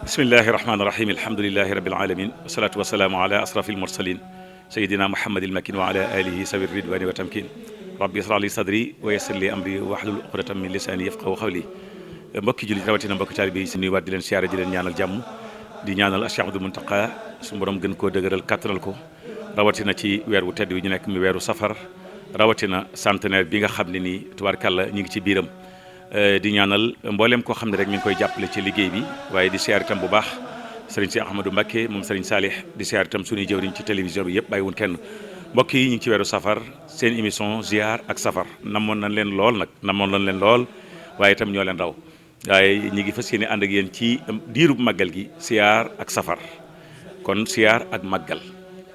bismillahi rahmaani rahim alhamdulilahi rabil alamin wasalaatu wasalaamu ala asrafi almursalin sayidina muhammadil makin wa ala alihi sawi ridwani wa tamkin rabbi israh li sadri wa yassir li amri wahlul uqdatan min lisani yafqahu qawli mbokki jullit rawatina mbokki taalibe yi si nuyuwaat di leen siyaare di leen ñaanal jàmm di ñaanal Cheikh Ahmadou Mountakha suñu borom gën koo dëgëral kàttanal ko rawatina ci weer wu tedd wi ñu nekk mi weeru safar rawatina centenaire bi nga xam ne nii tubaarkàlla ñu ngi ci biiram di ñaanal mboolem koo xam ne rek mi ngi koy jàppale ci liggéey bi waaye di siyaar itam bu baax sëriñ si Ahmadou Mbacké moom sëriñ Salih di siyaar itam suñuy jëwriñ ci télévision bi yëpp bàyyiwun kenn mbokk yi ñu ngi ci weeru safar seen émission ziar ak safar namoon nañ leen lool nag namoon nañ leen lool waaye itam ñoo leen raw waaye ñi ngi fas yéene ànd ak yéen ci diirub màggal gi siyaar ak safar kon siyaar ak màggal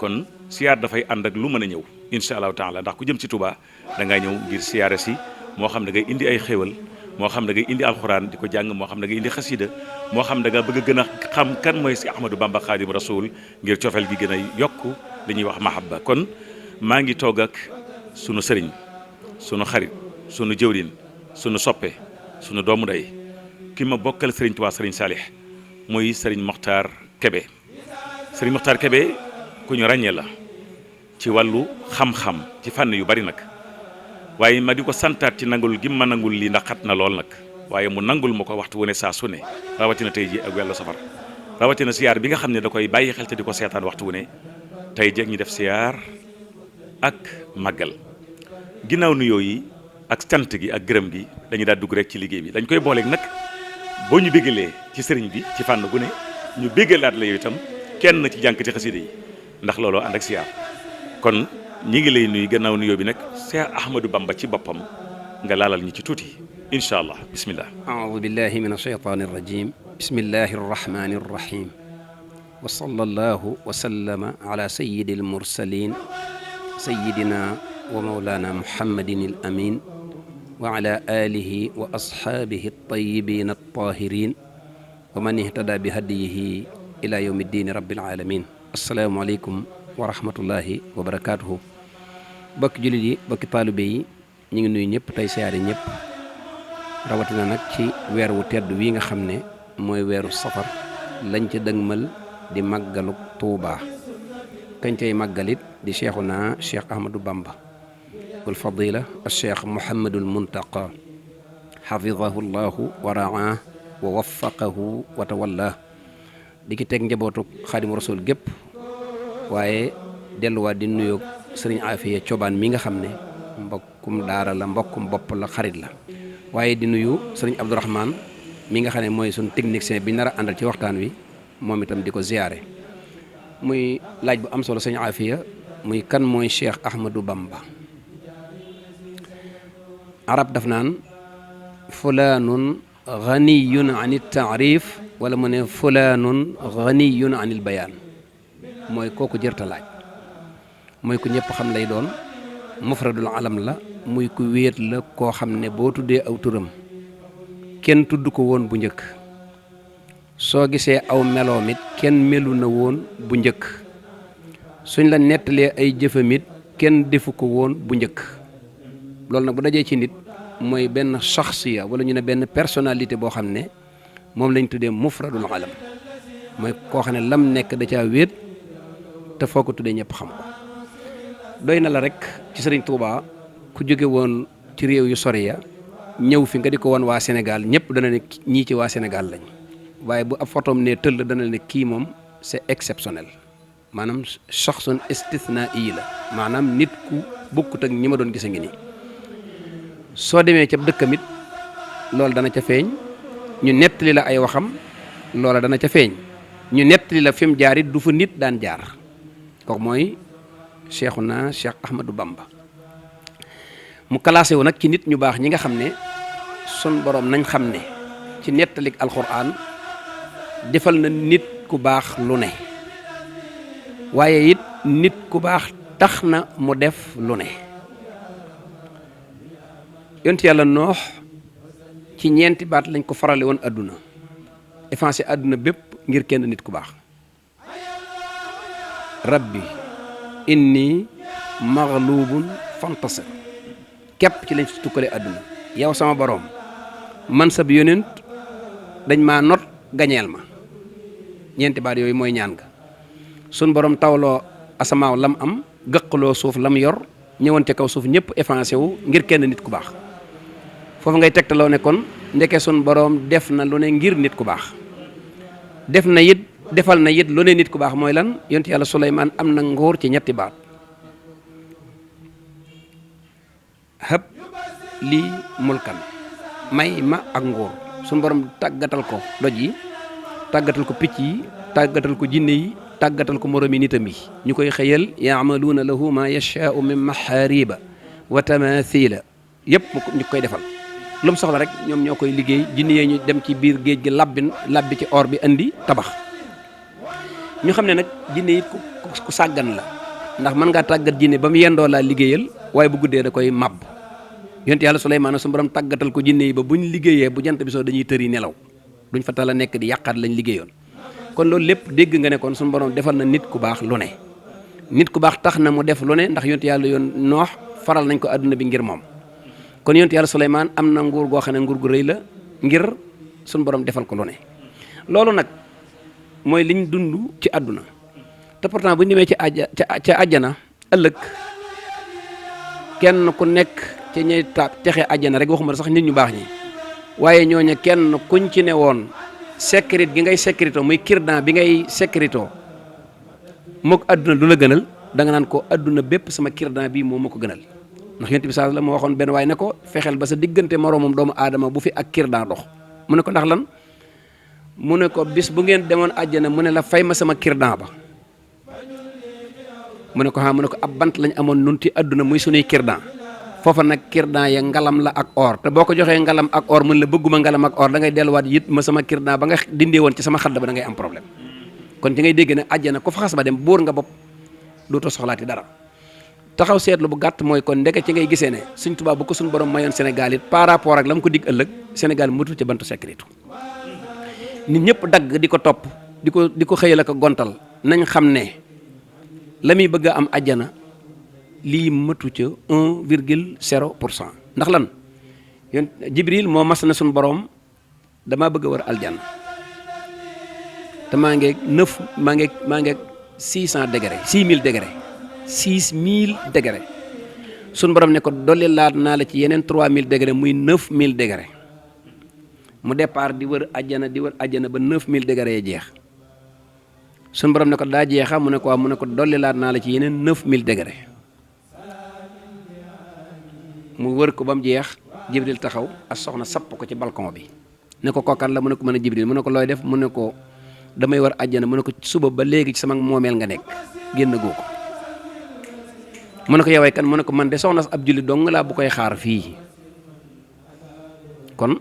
kon siyaar dafay ànd ak lu mën a ñëw incha allahu taala ndax ku jëm ci Touba da ngaa ñëw ngir siyaare si moo xam da ngay indi ay xéwal moo xam da ngay indi alxuraan di ko jàng moo xam da ngay indi xasida moo xam da nga bëgg a gën a xam kan mooy si Ahmadou Bamba Khadim Rasoul ngir cofeel gi gën a yokk li ñuy wax mahabba kon maa ngi toog ak sunu sëriñ sunu xarit sunu jëwriñ sunu soppe sunu doomu day ki ma bokkal sëriñ Tuubaa sëriñ Salih muy sëriñ Mokhtar Kébé sëriñ Mokhtar Kébé ku ñu ràññee la ci wàllu xam-xam ci fànn yu bari nag waaye ma di ko santaat ci nangul gi ma nangul lii ndax xat na lool nag waaye mu nangul ma ko waxtu wu ne saa su ne rawatina tey ji ak weeru safar rawatina siyaar bi nga xam ne da koy bàyyi xel te di ko seetaan waxtu wu ne tey ji ñu def siyaar ak màggal ginnaaw nuyoo yi ak cant gi ak gërëm gi dañu daal dugg rek ci liggéey bi dañ koy booleeg nag boo ñu béggalee ci sëriñ bi ci fànn gu ne ñu béggalaat la yow itam kenn ci jànkati xasida yi ndax looloo ànd ak siyaar kon ñi ngi lay nuyu gannaaw nuyoo bi nag Cheikh Ahmadou Bamba ci boppam nga laalal ñi ci tuuti incha allah bismillah aoudu billahi min alsheytani irrajim bismillahi arrahmani irrahim wa sallallahu wa sallama ala sayidi almursalin sayidina wa maulana muhammadin al amin wa ala alihi wa ashaabihi altayibin altahirin wa man ihtada bi hadiyihi ila yawmi ddini rabbil alamin assalaamu aleykum wa rahmatullahi wa barakatuhu bokki jullit yi bokki taalibe yi ñu ngi nuyu ñëpp tey siyaare ñëpp rawatina nag ci weer wu tedd wi nga xam ne mooy weeru safar lañ ca dëgmal di màggalu Tuubaa kañ cay màggalit di cheikhuna cheikh Ahmadou Bamba wal fadila cheikh Mouhamadul Muntaqa xafidahu llahu wa raa wa waffaqahu wa tawalla di ki teg njabootu Xaadimu Rasuul gépp waaye delluwaat di nuyoo sëriñ Afiya Cobaan mi nga xam ne mbokkum daara la mbokkum bopp la xarit la waaye di nuyu sëriñ Abdourahman mi nga xam ne mooy suñ technicien bi nar a àndal ci waxtaan wi moom itam di ko ziyaare muy laaj bu am solo sëriñ Afiya muy kan mooy Cheikh Ahmadou Bamba. arab daf naan fulaanun ganiyun an taarif wala mu ne fulaanun ganiyun an il bayaan mooy kooku jërta laaj mooy ku ñëpp xam lay doon mufradul alam la muy ku wéet la koo xam ne boo tuddee aw turam kenn tudd ko woon bu njëkk soo gisee aw meloom it kenn melu na woon bu njëkk suñ la nettalee ay jëfamit kenn defu ko woon bu njëkk loolu nag bu dajee ci nit mooy benn shaxsiya wala ñu ne benn personnalité boo xam ne moom lañ tuddee mufradul alam mooy koo xam ne lam nekk da caa wéet te foo ko tuddee ñëpp xam ko doy na la rek ci Sëriñ Tuubaa ku jóge woon ci réew yu sori ya ñëw fi nga di ko woon waa Sénégal ñëpp dana ne ñii ci waa Sénégal lañ waaye bu ab photom ne tëll dana ne kii moom c'est exceptionnel maanaam shaxsun istithnaai la maanaam nit ku bokkut ak ñi ma doon gis a ngi nii soo demee ca dëkkamit loolu dana ca feeñ ñu nettali la ay waxam loola dana ca feeñ ñu nettali la fi mu jaar it du fa nit daan jaar kooku mooy Cheikhuna Cheikh Ahmadou Bamba mu classé wu nag ci nit ñu baax ñi nga xam ne sun borom nañ xam ne ci nettalik alxuraan defal na nit ku baax lu ne waaye it nit ku baax tax na mu def lu ne yonent yàlla noox ci ñeenti baat lañ ko farale woon adduna effacé adduna bépp ngir kenn nit ku baax rabbi inni maghlubun fantasir képp ci lañ si tukkale adduna yow sama boroom man sab yonent dañ maa not gañeel ma ñeenti baat yooyu mooy ñaan ga sun borom tawloo asamaaw lam am gëqaloo suuf lam yor ñëwoon ca kaw suuf ñëpp effacé wu ngir kenn nit ku baax foofu ngay tegtaloo ne kon ndeke sun borom def na lu ne ngir nit ku baax def na it defal na it lu ne nit ku baax mooy lan yonent yàlla Suleymaan am na nguur ci ñetti baat hëb lii mulkan may ma ak nguur sun borom tàggatal ko doj yi tàggatal ko picc yi tàggatal ko jinne yi tàggatal ko moromi nitam yi ñu koy xëyal yaamaluuna lahu ma yashaau min maxaariba wa tamathila yëpp ñu koy defal lu mu soxla rek ñoom ñoo koy liggéey jinne yee ñu dem ci biir géej gi labbi ci or bi indi tabax ñu xam ne nag jinne it ku sàggan la ndax mën ngaa tàggat jinne ba mu yendoo laa liggéeyal waaye bu guddee da koy màbb yonent yàlla Suleymaan su borom tàggatal ko jinne yi ba buñ liggéeyee bu jant bi soo dañuy tëri nelaw duñ fa tala nekk di yàqaat lañ liggéeyoon kon loolu lépp dégg nga ne kon suñu borom defal na nit ku baax lu ne nit ku baax tax na mu def lu ne ndax yonent yàlla yoon noox faral nañ ko adduna bi ngir moom kon yonent yàlla Suleymaan am na nguur goo xam ne nguur gu rëy la ngir suñu borom defal ko lu ne loolu nag mooy liñ dund ci àdduna te pourtant bu ñu demee ca àjjana ëllëg kenn ku nekk ci ñuy texe àjjana rek waxuma sax nit ñu baax ñi waaye ñooñu kenn kuñ ci ne woon sécurité gi ngay sécurité muy kirdan bi ngay sécurité mook àdduna lu la gënal da nga naan ko àdduna bépp sama kirdan bii moom ma ko gënal ndax yonent bi sallallahu alayhi wasallam moo waxoon benn waaye ne ko fexeel ba sa diggante moroomam doomu aadama bu fi ak kirdan dox mu ne ko ndax lan mu ne ko bis bu ngeen demoon àjjana mu ne la fay ma sama kirdan ba mu ne ko mu ne ko ab bant lañ amoon nun ci àdduna muy sunuy kirdan foofa nag kirdan ya ngalam la ak or te boo ko joxee ngalam ak or mun la bëgguma ngalam ak or da ngay delluwaat yit ma sama kirdan ba nga dindee woon ci sama xadd ba da ngay am problème kon ci ngay dégg ne àjjana ku fa xas ba dem buur nga bopp dootoo soxlaati dara taxaw seetlu bu gàtt mooy kon ndeke ci ngay gisee ne Sëñ Tuubaa bu ko suñu borom mayoon Sénégal it par rapport ak la mu ko dig ëllëg Sénégal mutul ci bantu sécurité nit ñëpp dagg di ko topp di ko xëyal ak gontal nañ xam ne la muy bëgg a am àjjana lii matu ca 1,0% ndax lan Jibril moo mas na suñu borom damaa bëgg a war aljanna te maa ngeeg 600 degré 6000 degré 6000 degré suñu borom ne ko dolli laat naa la ci yeneen 3000 degré muy 9000 degré mu départ di wër àjjana ba 9000 degré ya jeex suñu borom ne ko daa jeexa mu ne ko dolli laat naa la ci yeneen 9000 degré mu wër ko ba mu jeex Jibril taxaw ak soxna sapp ko ci balcon bi ne ko kookan la mu ne ko mën a Jibril mu ne ko looy def mu ne ko damay war àjjana mu ne ko suba ba léegi ci sama moomeel nga nekk génn goo ko mu ne ko yoway kan mu ne ko man de soxna ab julli dong laa bu koy xaar fii kon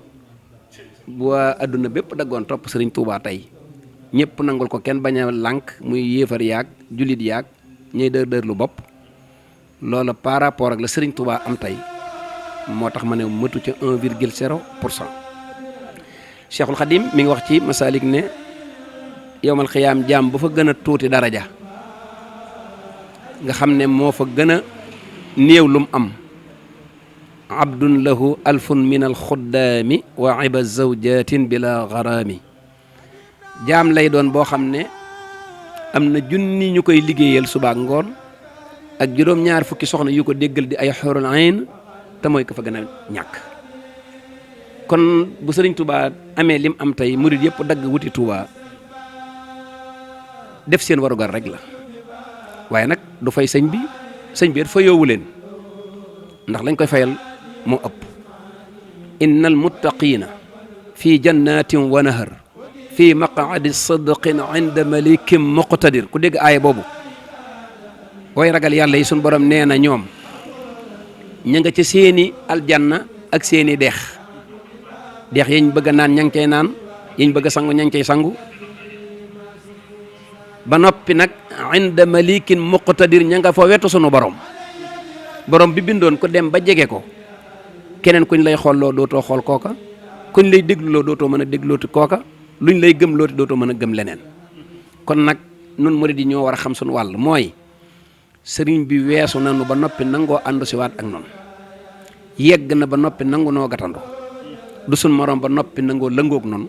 bu waa adduna bépp daggoon topp Sëriñ Tuubaa tey ñëpp nangul ko kenn bañ a lànk muy yéefar yaag jullit yaag ñuy dër lu bopp loola par rapport ak la Sëriñ Tuubaa am tey moo tax ma ne mëtu ca 1,0% Cheikhul Khadim mi ngi wax ci Masalik ne yowmal xiyaam jaam ba fa gën a tuuti daraja nga xam ne moo fa gën a néew lum am abdun lahu alfun min alxuddaami wa iba zawjatin bila garaami jaam lay doon boo xam ne am na junni ñu koy liggéeyal subaak ngoon ak juróom-ñaar fukki soxna yu ko déggal di ay xurul ayn te mooy ko fa gën a ñàkk kon bu Sëriñ Tuubaa amee lim am tey murid yëpp dagg wuti Tuubaa def seen warugar rek la waaye nag du fay sëñ bi it fayoowu leen ndax lañ koy fayal moo ëpp innal muttaqiina fii jannatin wa nahar fii maq'adi sidqin inda malikin muqtadir ku dégg aaya boobu way ragal yàlla yi suñ borom nee na ñoom ña nga ca seeni aljanna ak seeni deex yañ bëgg a naan ña ngi cay naan yañ bëgg a sangu ña ngi cay sangu ba noppi nag inda malikin muqtadir ña nga fa wetu sunu borom bi bindoon ko dem ba jege ko keneen kuñ lay xoolloo dootoo xool kooka kuñ lay dégluloo dootoo mën a déglooti kooka luñ lay gëmlooti dootoo mën a gëm leneen kon nag nun murid yi ñoo war a xam sunu wàll mooy sëriñ bi weesu nanu ba noppi nangoo àndu si waat ak noonu yegg na ba noppi nangu noo gatandu du sun morom ba noppi nangoo lëngoog noonu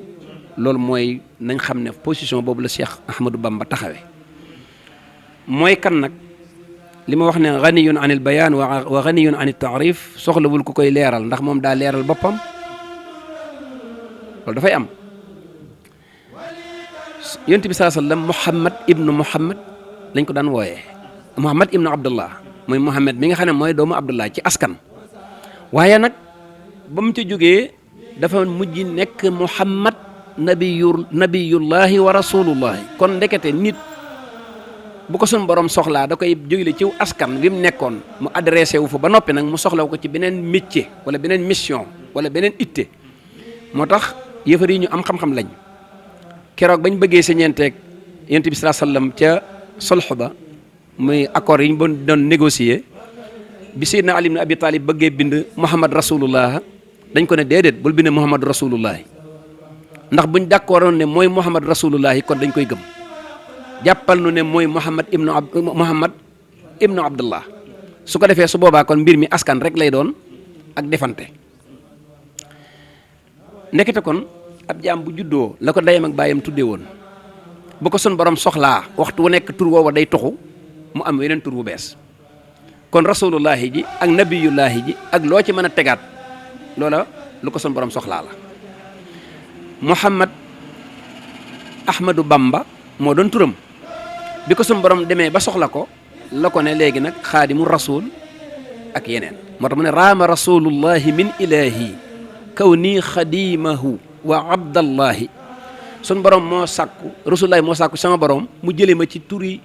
loolu mooy nañ xam ne position boobu la Cheikh Ahmadou Bamba taxawe mooy kan nag li ma wax ne ganiyun anil bayaan wa ganiyun anit taarif soxlawul ku koy leeral ndax moom daa leeral boppam loolu dafay am yonent bi sallallahu alayhi wasallam Muhammad ibnu Muhammad lañ ko daan wooyee Muhammad ibnu Abdullah mooy Muhammad mi nga xam ne mooy doomu Abdullah ci askan waaye nag ba mu ca jógee dafa mujj nekk Muhammad nabiyullahi wa rasulullahi kon ndekete nit bu ko sun borom soxlaa da koy jógele ciw askan wi mu nekkoon mu adressé wu fa ba noppi nag mu soxlaw ko ci beneen métier wala beneen mission wala beneen itte moo tax yëfar yi ñu am xam-xam lañ keroog bañ bëggee si ñeenteeg yonent bi sallallahu alayhi wasallam ca solx ba muy accord yi ñu doon négocier bi Seydina Ali ibn Abi Talib bëggee bind Muhammad rasulullah dañ ko ne déedéet bul bind Muhammad rasulullah ndax buñ d'accordoon ne mooy Muhammad rasulullah kon dañ koy gëm jàppal nu ne mooy Muhammad ibnu Abdullah su ko defee su boobaa kon mbir mi askan rek lay doon ak defante ndekete kon ab jaam bu juddoo la ko dayam ak baayam tuddee woon bu ko sun borom soxlaa waxtu wu nekk tur woowa day toxu mu am weneen tur bu bees kon rasulullahi ji ak nabiyullahi ji ak loo ci mën a tegaat loola lu ko sun borom soxlaa la Muhammad Ahmadou Bamba moo doon turam bi ko sun borom demee ba soxla ko la ko ne léegi nag xaadimu rasul ak yeneen moo tax mu ne raama rasulullahi min ilahi kaw nii xadimahu wa abdallahi sun borom moo sàkku rasulullahi moo sàkku sama borom mu jëlee ma ci turi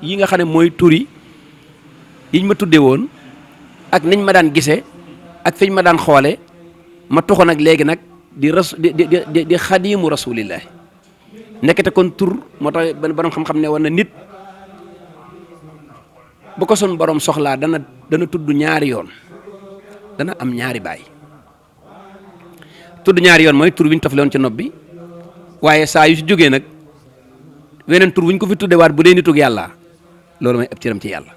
yi nga xam ne mooy turi yiñ ma tudde woon ak niñ ma daan gisee ak fiñ ma daan xoole ma toxo nag léegi nag di xadimu rasulillahi nekkete kon tur moo tax benn borom xam-xam ne war na nit bu ko sun borom soxlaa dana tudd ñaari yoon dana am ñaari baay tudd ñaari yoon mooy tur wi ñu tofale woon ci nopp bi waaye saa yu si jógee nag weneen tur wu ñu ko fi tuddewaat bu dee nitug yàlla loolu mooy ab cëram ci yàlla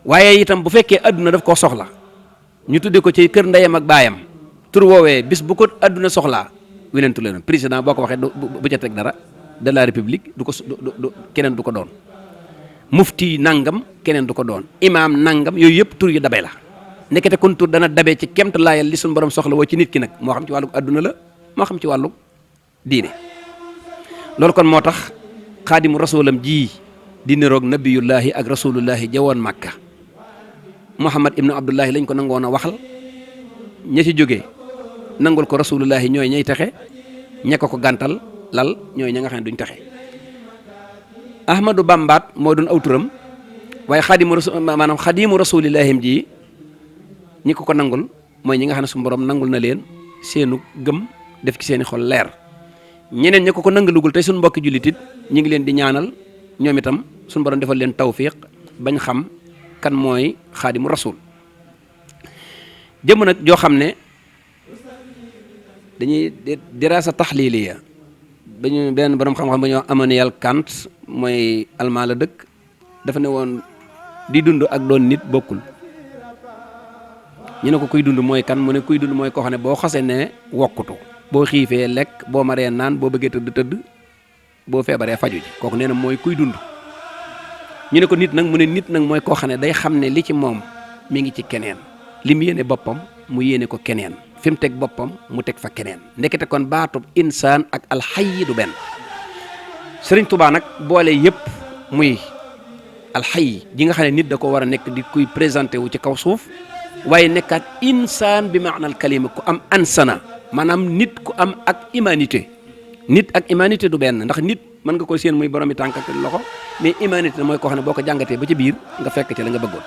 waaye itam bu fekkee adduna daf koo soxla ñu tudde ko ci kër ndeyam ak baayam tur woowee bis bu ko àdduna soxlaa weneentu leen président boo ko waxee bu ca teg dara de la république du ko keneen du ko doon mufti nangam keneen du ko doon imaam nangam yooyu yëpp tur yu dabe la nekkete kon tur dana dabe ci kemt laayal li suñu borom soxla woo ci nit ki nag moo xam ci wàllu àdduna la moo xam ci wàllu diine loolu kon moo tax xaadimu rasulam ji di niroog nabiyullahi ak rasulullahi jawoon màkka muhammad ibnu abdullahi lañ ko nangoon a waxal ña ci jógee nangul ko rasulullahi ñooy ñay texe ña ko gàntal lal ñooy ña nga xam ne duñ texe ahmadu bambaat moo doon aw turam waaye xadimu rasulillahim ji ñi ko nangul mooy ñi nga xam ne su borom nangul na leen seenu gëm def ci seeni xol leer ñeneen ña ko nangalugul tey suñu mbokki jullit it ñi ngi leen di ñaanal ñoom itam suñu borom defal leen tawfiq bañ xam kan mooy xaadimu rasul jëmm nag joo xam ne dañuy dirasa taxliliya dañu benn borom xam-xam ba ñoo Immanuel Kant mooy allemand la dëkk dafa ne woon di dund ak doon nit bokkul ñu ne ko kuy dund mooy kan mu ne kuy dund mooy koo xam ne boo xasee ne wokkutu boo xiifee lekk boo maree naan boo bëggee tëdd boo feebaree faju ji kooku nee na mooy kuy dund ñu ne ko nit nag mu ne nit nag mooy koo xam ne day xam ne li ci moom mi ngi ci keneen li mu yéene boppam mu yéene ko keneen fi mu teg boppam mu teg fa keneen ndekete kon baatub insaan ak alxayyi du benn Sëriñ Tuubaa nag boole yëpp muy alxayyi ji nga xam ne nit da ko war a nekk di kuy présenté wu ci kaw suuf waaye nekkaat insaan bi maanaal kalima ku am ansana maanaam nit ku am ak humanité nit ak humanité du benn ndax nit mën nga koy séen muy borom yi tànk ak loxo mais humanité mooy koo xam ne boo ko jàngatee ba ci biir nga fekk ci la nga bëggoon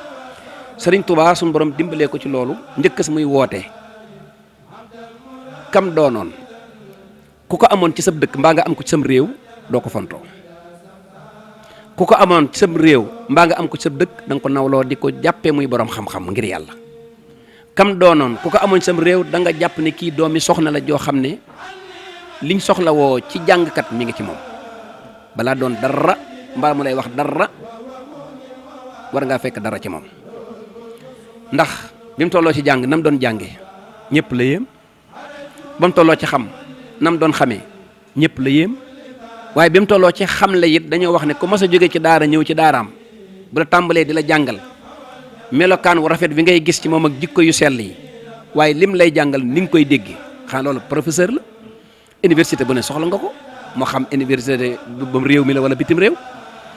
Sëriñ Tuubaa suñu borom dimbalee ko ci loolu njëkk si muy woote kam doonoon ku ko amoon ci sab dëkk mbaa nga am ko ci sam réew doo ko fontoo ku ko amoon ci sam réew mbaa nga am ko ci sab dëkk da nga ko nawloo di ko jàppee muy borom xam-xam ngir yàlla kam doonoon ku ko amoon ci sam réew da nga jàpp ne kii doomi soxna la joo xam ne liñ soxla woo ci jàngkat mi ngi ci moom balaa doon dara mbaa mu lay wax dara war ngaa fekk dara ci moom ndax bi mu tolloo ci jàng nam doon jànge ñëpp la yéem ba mu tolloo ci xam nam doon xamee ñëpp la yéem waaye bi mu tolloo ci xam la it dañoo wax ne ku mas a jóge ci daara ñëw ci daaraam bu la tàmbalee di la jàngal melokaan wu rafet bi ngay gis ci moom ak jikko yu sell yi waaye lim lay jàngal ni nga koy déggee xanaa loolu professeur la université bu ne soxla nga ko moo xam université bam réew mi la wala bitim réew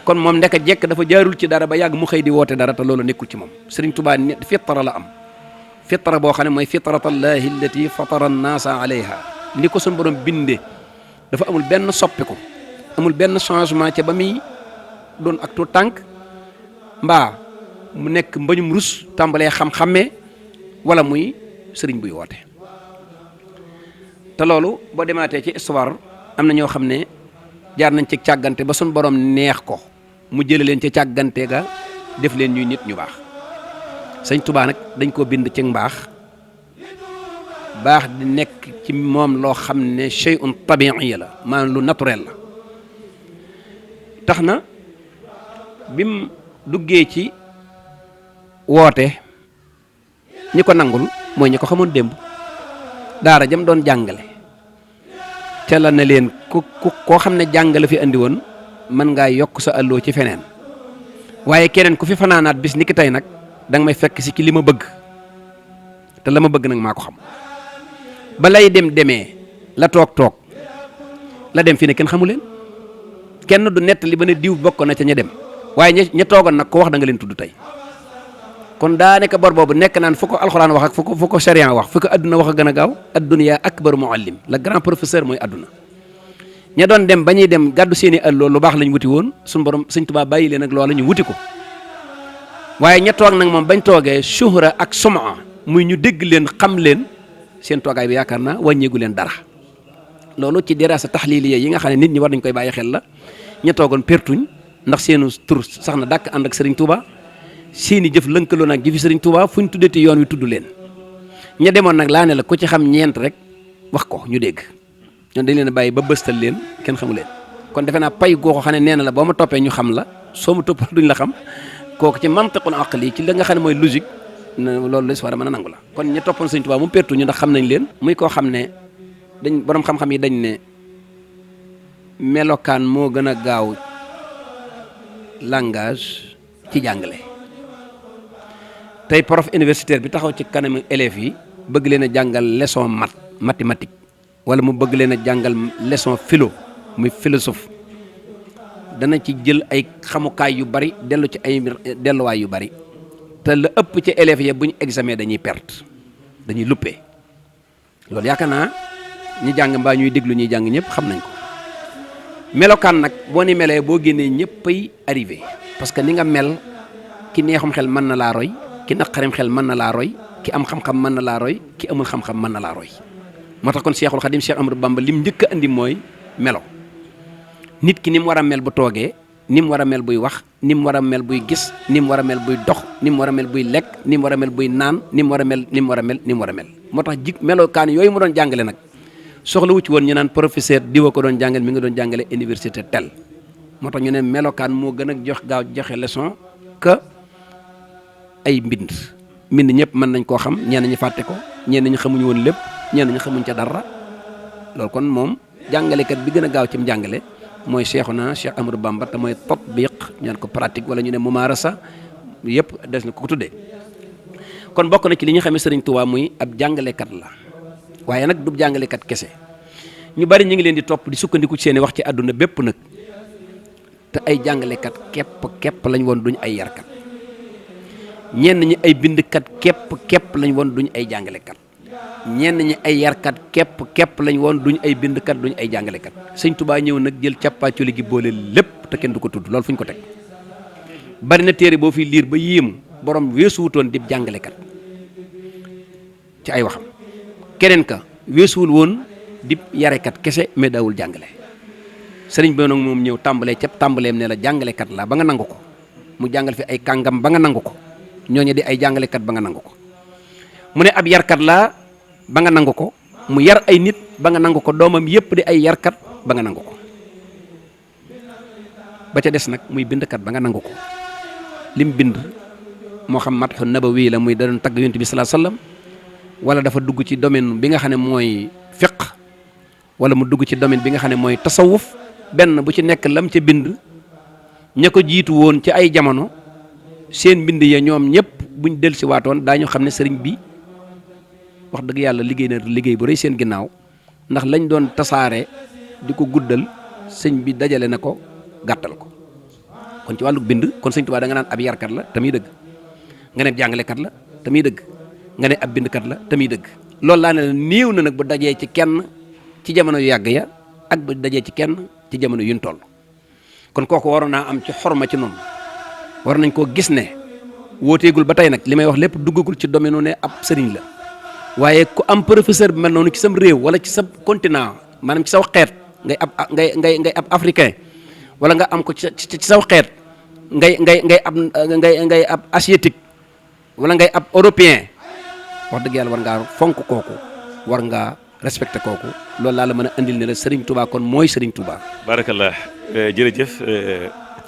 kon moom ndeka jekk dafa jaarul ci dara ba yàgg mu xëy di woote dara te loolu nekkul ci moom Sëriñ Tuubaa fitara la am fitara boo xam ne mooy fitratallahi allati fatara annaasa alayha ni ko suñu borom bindee dafa amul benn soppiku amul benn changement ca ba muy doon ak tu tànk mbaa mu nekk mbañum rus tàmbalee xam-xammee wala muy sëriñ buy woote te loolu boo demaatee ci histoire am na ñoo xam ne jaar nañ ci càggante ba suñu borom neex ko mu jële leen ci càggante ga def leen ñuy nit ñu baax Sëñ Tuubaa nag dañ koo bind ci mbaax baax di nekk ci moom loo xam ne shay'un tabi'i la maanaam lu naturel la tax na bim duggee ci woote ñi ko nangul mooy ñi ko xamoon démb daara jam doon jàngale te la ne leen ku koo xam ne jàngale fi andi woon mën ngaa yokk sa àlloo ci feneen waaye keneen ku fi fanaanaat bis ni ki tey nag danga may fekk si ci li ma bëgg te la ma bëgg nag maa ko xam ba lay demee la toog la dem fi ne kenn xamu leen kenn du nettali ba ne diw bokk na ca ña dem waaye ña toogoon nag ko wax da nga leen tudd tey kon daa nekk bor boobu nekk naan fu ko alxuraan wax ak fu ko sharia wax fu ko adduna wax a gën a gaaw adduniya akbar muallim la grand professeur mooy adduna ña doon dem ba ñuy dem gàddu seeni àlloo lu baax lañ wuti woon suñu borom Sëñ Tuubaa bàyyi leen ak loola ñu wuti ko waaye ña toog nag moom bañ toogee shuhra ak suma muy ñu dégg leen xam leen seen toogaay bi yaakaar naa wàññeegu leen dara loolu ci dirasa taxliliya yi nga xam ne nit ñi war nañ koy bàyyi xel la ña toogoon pertuñ ndax seenu tur sax na dàkk ànd ak Sëriñ Tuubaa seeni jëf lënkaloo nag jëfi Sëriñ Tuubaa fu ñu tuddati yoon wi tudd leen ña demoon nag laa ne la ku ci xam ñeent rek wax ko ñu dégg ñoom dañ leen a bàyyi ba bëstal leen kenn xamu leen kon defe naa pay goo ko xam ne nee na la boo ma toppee ñu xam la soo ma toppal duñ la xam kooku ci mantiqul aqli ci la nga xam ne mooy logique loolu la si war a mën a nangu la. kon ñi toppoon Sëñ Tuubaa mu pertu ñu ndax xam nañ leen. muy koo xam ne borom xam-xam yi dañ ne melokaan moo gën a gaaw langage ci jàngale. tey prof universitaire bi taxaw ci kanamu élèves yi bëgg leen a jàngal leçon mathématique wala mu bëgg leen a jàngal leçon philo muy philosophe dana ci jël ay xamukaay yu bari dellu ci ay delluwaay yu bari te la ëpp ci élèves yi bu ñu examen dañuy perte dañuy luppee loolu yaakaar naa ñi jàng mbaa ñuy déglu ñuy jàng ñëpp xam nañ ko. melokaan nag boo ni melee boo génnee ñëppay arrivé parce que ni nga mel ki neexum xel mën na laa roy ki naqarim xel mën na laa roy ki am xam-xam mën na laa roy ki amul xam-xam mën na laa roy moo tax kon Cheikhul Khadim Cheikh Amadou Bamba lim njëkk a andi mooy melo nit ki ni mu war a mel bu toogee ni mu war a mel buy wax ni mu war a mel buy gis ni mu war a mel buy dox ni mu war a mel buy lekk ni mu war a mel buy naan ni mu war a mel ni mu war a mel ni mu war a mel moo tax melokaan yooyu mu doon jàngale nag soxla wu ci woon ñu naan professeur diwa ko doon jàngale mi nga doon jàngale université tel moo tax ñu ne melokaan moo gën a joxe leçon que ay mbind ñëpp mën nañ koo xam ñenn ñi fàtte ko ñenn ñi xamuñu woon lépp ñenn ñi xamuñ ca dara loolu kon moom jàngalekat bi gën a gaaw ci mu jàngale mooy Cheikhuna Cheikh Amadou Bamba te mooy tatbiq ñaan ko pratique wala ñu ne mumarasa yëpp des na ko tuddee. kon bokk na ci li ñu xamee Serigne Touba muy ab jàngalekat la waaye nag du jàngalekat kese ñu bari ñu ngi leen di topp di sukkandiku ci seeni wax ci àdduna bépp nag te ay jàngalekat képp lañ woon duñ ay yarkat. ñenn ñi ay bindkat képp lañ woon duñ ay jàngalekat ñenn ñi ay yarkat képp lañ woon duñ ay bindkat duñ ay jàngalekat Sëñ Tuubaa ñëw nag jël càppaaculi gi boole lépp te kenn du ko tudd loolu fu ñu ko teg bari na téere boo fi liir ba yéemu borom weesuwutoon di jàngalekat ci ay waxam keneen ka weesuwul woon di yarekat kese mais daawul jàngale sëriñ bi nag moom ñëw tàmbalee ca tàmbaleem ne la jàngalekat la ba nga nangu ko mu jàngal fi ay kàngam ba nga nangu ko ñooñu di ay jàngalekat ba nga nangu ko mu ne ab yarkat laa ba nga nangu ko mu yar ay nit ba nga nangu ko doomam yépp di ay yarkat ba nga nangu ko ba ca des nag muy bindkat ba nga nangu ko lim bind moo xam matxu nabawi la muy da doon tagg yonent bi sallallahu alayhi wasallam wala dafa dugg ci domaine bi nga xam ne mooy fiq wala mu dugg ci domaine bi nga xam ne mooy tasawuf benn bu ci nekk lam ca bind ña ko jiitu woon ci ay jamono seen mbind ya ñoom ñëpp buñ dellusi waatoon daañu xam ne sëriñ bi wax dëgg yàlla liggéey na liggéey bu rëy seen ginnaaw ndax lañ doon tasaare di ko guddal sëñ bi dajale na ko gàttal ko kon ci wàllu bind kon sëñ Tuubaa da nga naan ab yarkat la te muy dëgg nga ne ab jàngalekat la te muy dëgg nga ne ab bindkat la te muy dëgg loolu laa ne la néew na nag bu dajee ci kenn ci jamono yu yàgg ya ak bu dajee ci kenn ci jamono yuñ toll kon kooku waroon naa am ci xorma ci noonu war nañ koo gis ne wooteegul ba tey nag li may wax lépp duggagul ci domaine ne ab sëriñ la waaye ku am professeur bi mel noonu ci sam réew wala ci sa continent maanaam ci saw xeet ngay ab africain wala nga am ko ci saw xeet ngay ab asiatique wala ngay ab européen wax dëgg yàlla war ngaa fonk kooku war ngaa respecté kooku loolu laa la mën a andil ne la Serigne Touba kon mooy Serigne Touba. barakallah jërëjëf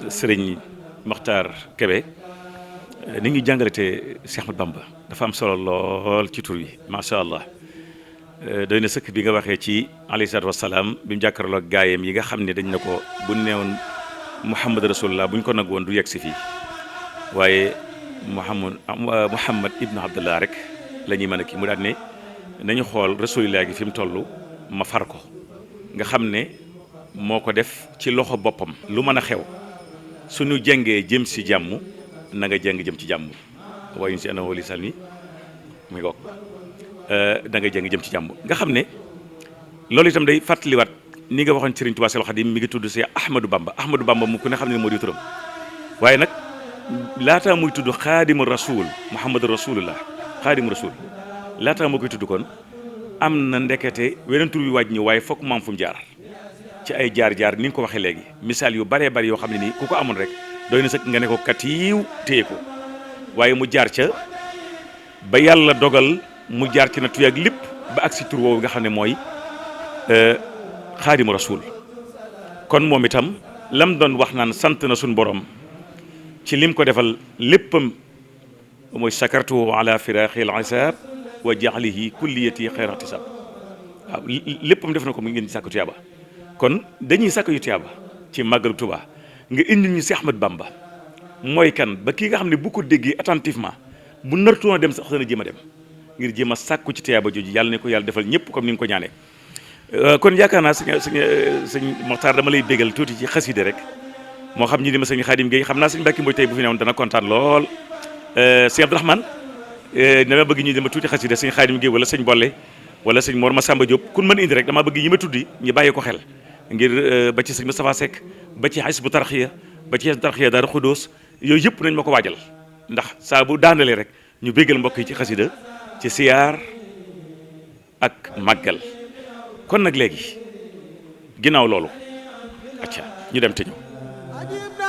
Serigne Makhtar Kébé ni ngi jàngalate Cheikh Ahmadou Bamba dafa am solo lool ci tur wi macha allah doy na sëkk bi nga waxee ci alayhi salaatu wasalaam bi mu jàkkaarloo ak gaayam yi nga xam ne dañ na ko bu neewoon Muhammad rasulullah bu ñu ko nag woon du yegg si fii waaye Muhammad ibnu Abdullah rek la ñuy mën a kii mu daal ne nañu xool rasulullah gi fi mu toll ma far ko nga xam ne moo ko def ci loxo boppam lu mën a xew suñu jengee jëm si jàmm na nga jeng jëm ci jàmm waaye si anawoli salmi muy goog da nga jeng jëm ci jàmm nga xam ne loolu itam day fàttaliwaat ni nga waxoon Serigne Touba Seydou Khadim mi ngi tudd si Ahmadou Bamba mu ku ne xam ne moo di turam waaye nag laataa muy tudd xaadimu rasul Muhammadu rasulullah xaadimu rasul laataa moo koy tudd kon am na ndekete weneen tur bi wàaj ñëw waaye fokk maam fu mu jaar ci ay jaar-jaar ni nga ko waxee léegi misaal yu baree bari yoo xam ne nii ku ko amoon rek doy na sëkk nga ne ko katiiw téye ko waaye mu jaar ca ba yàlla dogal mu jaar ci na tuyaag lépp ba ak si tur woowu nga xam ne mooy xaadimu rasul kon moom itam lam doon wax naan sant na suñ borom ci lim ko defal léppam mooy sakartu ala firaaxil asaab wa jaxlihi kulliyati xayra ihtisaab waaw léppam def na ko mu ngeen sàkku tuyaaba kon dañuy sàkku yu tuyaaba ci màggalu Tuubaa nga indi ñu si Ahmad Bamba mooy kan ba kii nga xam ne bu ko déggee attentivement bu nartoon a dem sax dana jéem a dem ngir jéem a sàkku ci tuyaaba jooju yàlla ne ko yàlla defal ñëpp comme ni nga ko ñaanee kon yaakaar naa sëñ Moxtaar dama lay bégal tuuti ci xaside rek moo xam ñi di ma sëñ Xaadim Gueye xam naa sëñ Mbàkke Mbooj tey bu fi newoon dana kontaan lool sëñ Abdourahmane dama bëgg ñu dama tuuti xaside sëñ Xaadim Gueye wala sëñ Bolle wala sëñ Mor Masamba Diop kun mën indi rek dama bëgg ñi ma tuddi ñu bàyyi ko xel ngir ba ci sëñ Moustapha Seck ba ci Hizbu Tarxiya ba ci Hizbu Tarxiya Daaru Xudoos yooyu yëpp nañ ma ko waajal ndax saa bu daanalee rek ñu béggal mbokk yi ci xasida ci siyaar ak màggal kon nag léegi ginnaaw loolu acca ñu dem te ñëw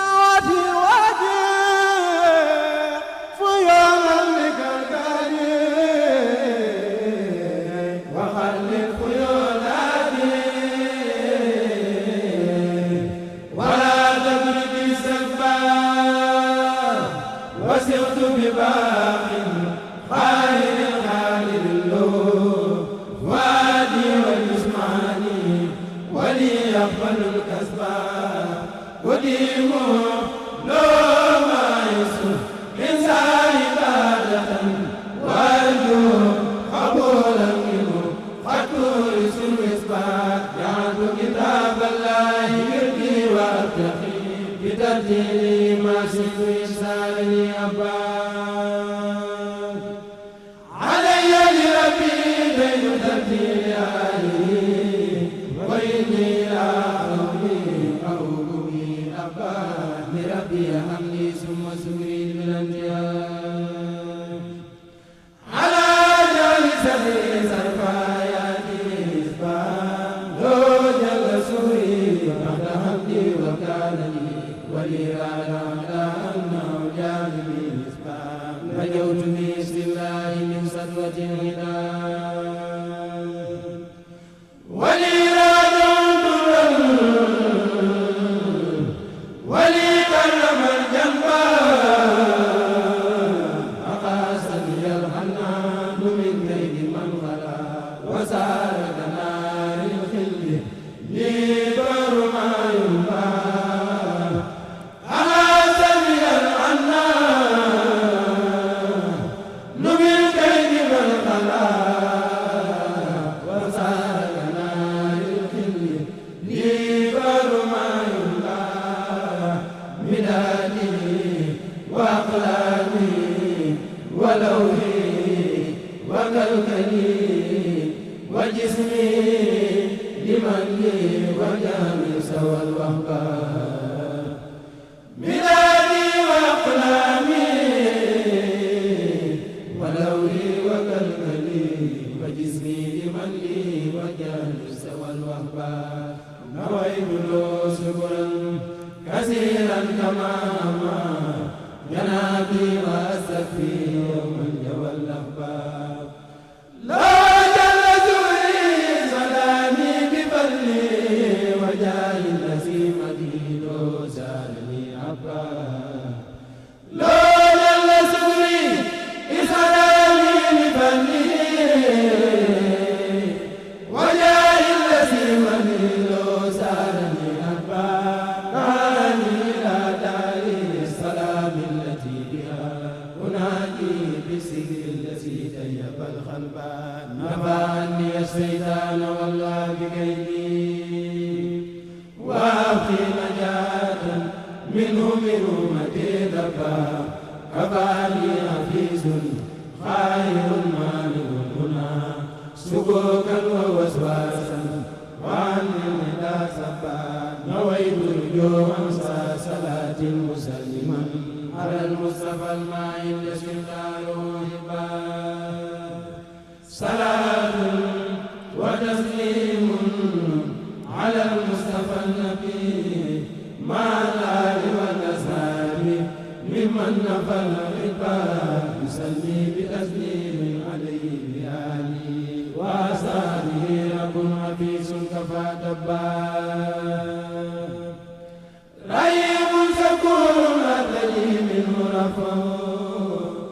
رحيم شكور أتجي من مرفه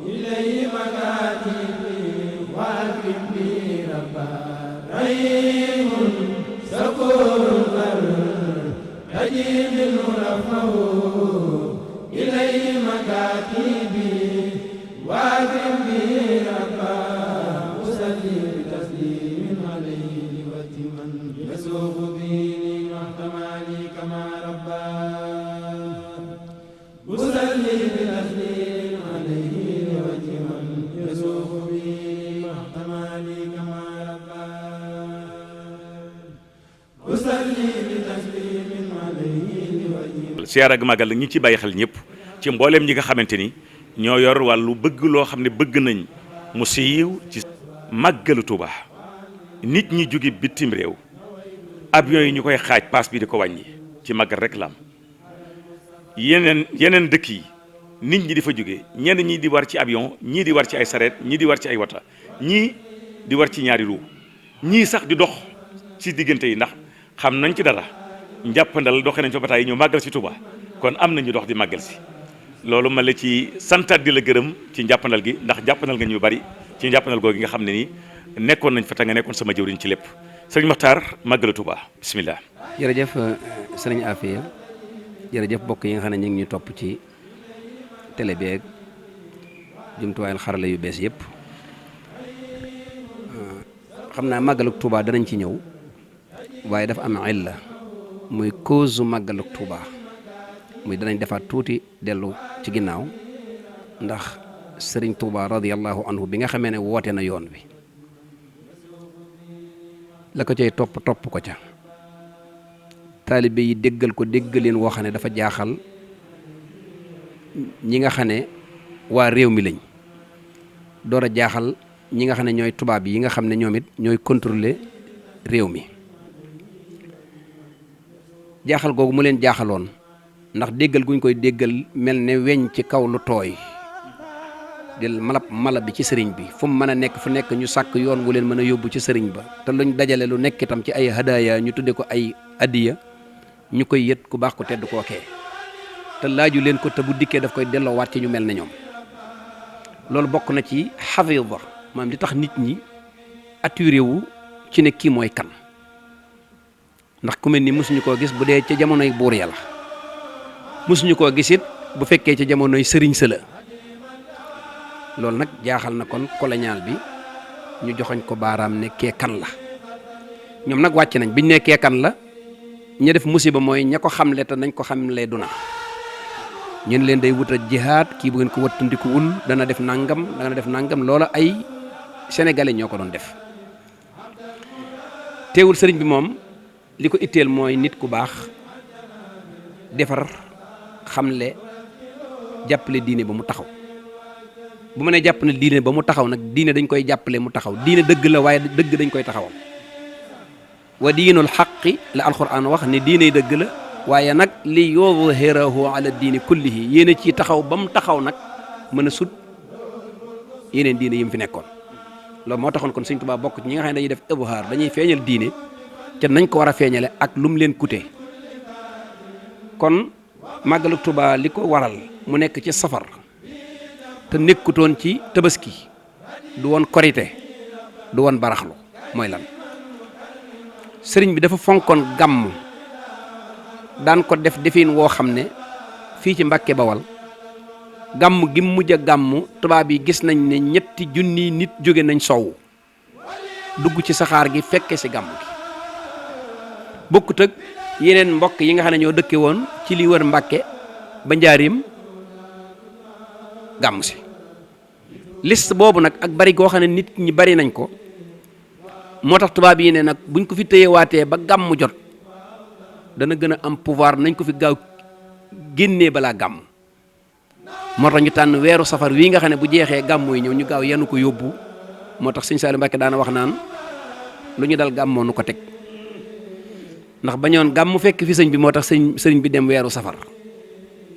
إليه siyaar ak màggal ñi ci bàyyi xel ñëpp ci mbooleem ñi nga xamante ni ñoo yor wàllu bëgg loo xam ne bëgg nañ mu siiw ci màggalu Tuuba nit ñi jóge bitim réew avion yi ñu koy xaaj paas bi di ko wàññi ci màggal rek la am yeneen dëkk yi nit ñi di fa jóge ñenn ñi di war ci avion ñii di war ci ay sareet ñii di war ci ay wata ñii di war ci ñaari ru ñii sax di dox ci diggante yi ndax xam nañ ci dara njàppandal doxee nañ fa bataay yi ñëw màggal si Touba kon am nañu dox di màggal si loolu ma la ci santaat di la gërëm ci njàppandal gi ndax jàppandal nga ñu bari ci njàppandal googu nga xam ne ni nekkoon nañ fa te nga nekkoon sama jëwriñ ci lépp sëriñ Maxtaar màggalu Touba bismillah. jërëjëf sëriñ Afia jërëjëf bokk yi nga xam ne ñu ngi ñu topp ci télé beeg jumtuwaayal xarala yu bees yëpp xam naa màggalu Touba danañ ci ñëw waaye dafa am illa muy cause u màggalu Touba muy danañ defaat tuuti dellu ci ginnaaw ndax sëriñ Touba radiyallahu anhu bi nga xamee ne woote na yoon wi la ko cay topp ko ca taalibe yi déggal ko déggaleen woo xam ne dafa jaaxal ñi nga xam ne waa réew mi lañ door a jaaxal ñi nga xam ne ñooy tubaab yi nga xam ne ñoom it ñooy contrôler réew mi jaaxal googu mu leen jaaxaloon ndax déggal guñ koy déggal mel ne weñ ci kaw lu tooy del mala bi ci sëriñ bi fu mu mën a nekk fu nekk ñu sàkk yoon wu leen mën a yóbbu ci sëriñ ba te luñ dajale lu nekk itam ci ay hadaaya ñu tudde ko ay addiya ñu koy yët ku baax ko tedd kookee te laaju leen ko te bu dikkee daf koy delloowaat ci ñu mel ne ñoom loolu bokk na ci xafida maanaam di tax nit ñi attiré wu ci ne kii mooy kan ndax ku mel ni mosuñu koo gis bu dee ca jamonoy buur ya la mosuñu koo gis it bu fekkee ca jamonoy sëriñ sa la loolu nag jaaxal na kon colonial bi ñu joxoñ ko baaraam ne kee kan la ñoom nag wàcc nañ biñ ne kee kan la ña def musiba mooy ña ko xamle te nañ ko xamle du na ñun leen day wutal jihaad kii bu ngeen ko wattandikuwul dana def nangam loola ay sénégalais ñoo ko doon def teewul sëriñ bi moom li ko itteel mooy nit ku baax defar xamle jàppale diine ba mu taxaw bu ma nee jàpp ne diine ba mu taxaw nag diine dañ koy jàppale mu taxaw diine dëgg la waaye dëgg dañ koy taxawal wa diinul xaqi la alquran wax ne diine dëgg la waaye nag li yuzhirahu ala diini kullihi yéen ci taxaw ba mu taxaw nag mën a sut yeneen diine yi mu fi nekkoon loolu moo taxoon kon Sëñ Tuubaa bokk ci ñi nga xam ne dañuy def izhaar dañuy feeñal diine te nañ ko war a feeñale ak lu mu leen coûté kon màggalu Tuubaa li ko waral mu nekk ci safar te nekkutoon ci tabaski du woon korite du woon baraxlu mooy lan sëriñ bi dafa fonkoon gàmm daan ko def defin woo xam ne fii ci Mbàkke Bawal gàmm gi mujj a gàmm tubaab yi gis nañ ne 3 junni nit jóge nañ sow dugg ci saxaar gi fekke ci gàmm gi bokkut ak yeneen mbokk yi nga xam ne ñoo dëkke woon ci li wër Mbàkke ba njaarim gàmm si liste boobu nag ak bari goo xam ne nit ñi bari nañ ko moo tax tubaab yi ne nag buñ ko fi téyewaatee ba gàmm jot dana gën a am pouvoir nañ ko fi gaaw génnee balaa gàmm moo tax ñu tànn weeru safar wii nga xam ne bu jeexee gàmm yi ñëw ñu gaaw yanu ko yóbbu moo tax sëñ Saliou Mbacké daana wax naan lu ñu dal gàmmoo nu ko teg ndax bañoon gàmm fekk fi sëñ bi moo tax sëriñ bi dem weeru safar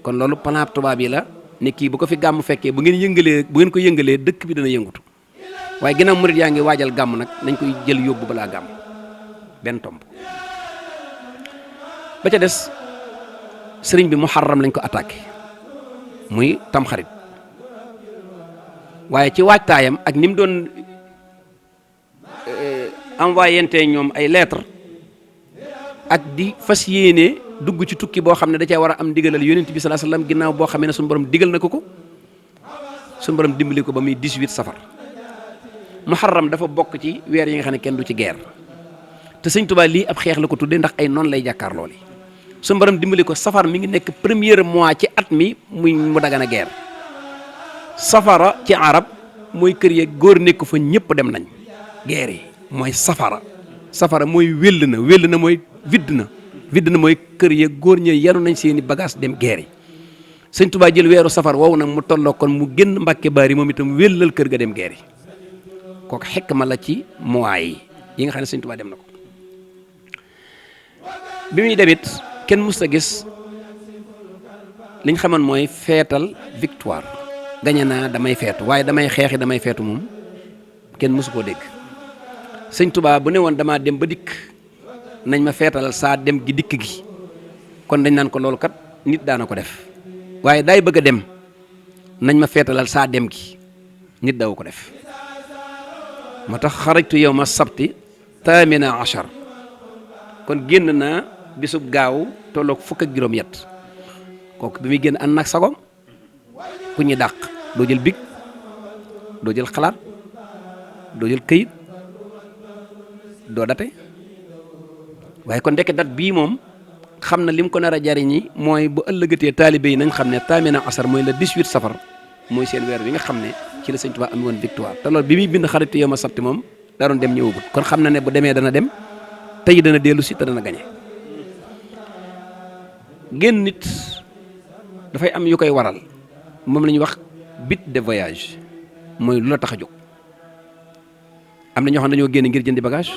kon loolu plan tubaab yi la ne kii bu ko fi gàmm fekkee bu ngeen ko yëngalee dëkk bi dana yëngutu waaye ginnaaw murit yaa ngi waajal gàmm nag nañ koy jël yóbbu balaa gàmm benn tomb ba ca des sëriñ bi muharram lañ ko attaqué muy tamxarit waaye ci waajtaayam ak ni mu doon envoyé ñoom ay lettre ak di fas yéene dugg ci tukki boo xam ne da cee war a am digalal yonent bi sallallahu alayhi wasallam ginnaaw boo xamee ne suñu borom digal na ko suñu borom dimbali ko ba muy 18 safar. muharram dafa bokk ci weer yi nga xam ne kenn du ci guerre te sëñ Tuubaa lii ab xeex la ko tuddee ndax ay noonu lay jàkkaar looli suñu borom dimbali ko safar mi ngi nekk premier mois ci at mi mu dagan a guerre. safara ci arab mooy kër yeeg góor nekk fa ñëpp dem nañ guerre yi mooy safara mooy wéll na mooy vidd na mooy kër yeeg góor ña yanu nañ seeni bagage dem guerre yi sëñ Tuubaa jël weeru safar woowu nag mu tolloo kon mu génn Mbàkke Baari moom itam wéllal kër ga dem guerre yi kooku xekk ma la ci mois yi nga xam ne sëñ Tuubaa dem na ko bi muy demit kenn mus a gis liñ xamoon mooy feetal victoire gañe naa damay feetu waaye damay xeexi damay feetu moom kenn musu koo dégg sëñ Tuubaa bu ne woon damaa dem ba dikk nañ ma feetalal saa dem gi dikk gi kon dañ naan ko loolu kat nit daana ko def waaye daay bëgg a dem nañ ma feetalal saa dem gi nit daw ko def moo tax xarajtu yawma sabti 18 kon génn naa bisub gaaw tolloog fukk ak juróom-ñett kooku bi muy génn ànd nag sagom ku ñuy dàq doo jël big doo jël xalaat doo jël këyit doo date waaye kon ndekk dat bii moom xam na lim ko nar a jariñi mooy bu ëllëgatee taalibe yi nañ xam ne 18 mooy le 18 safar mooy seen weer wi nga xam ne ci la sëñ Tuubaa am woon victoire te loolu bi muy bind xaritu yow ma sabti moom daa doon dem ñëwagut kon xam na ne bu demee dana dem tey dana dellu si te dana gañe génn nit dafay am yu koy waral moom la ñuy wax but de voyage mooy lu la tax a jóg am na ñoo xam ne dañoo génn ngir jëndi bagage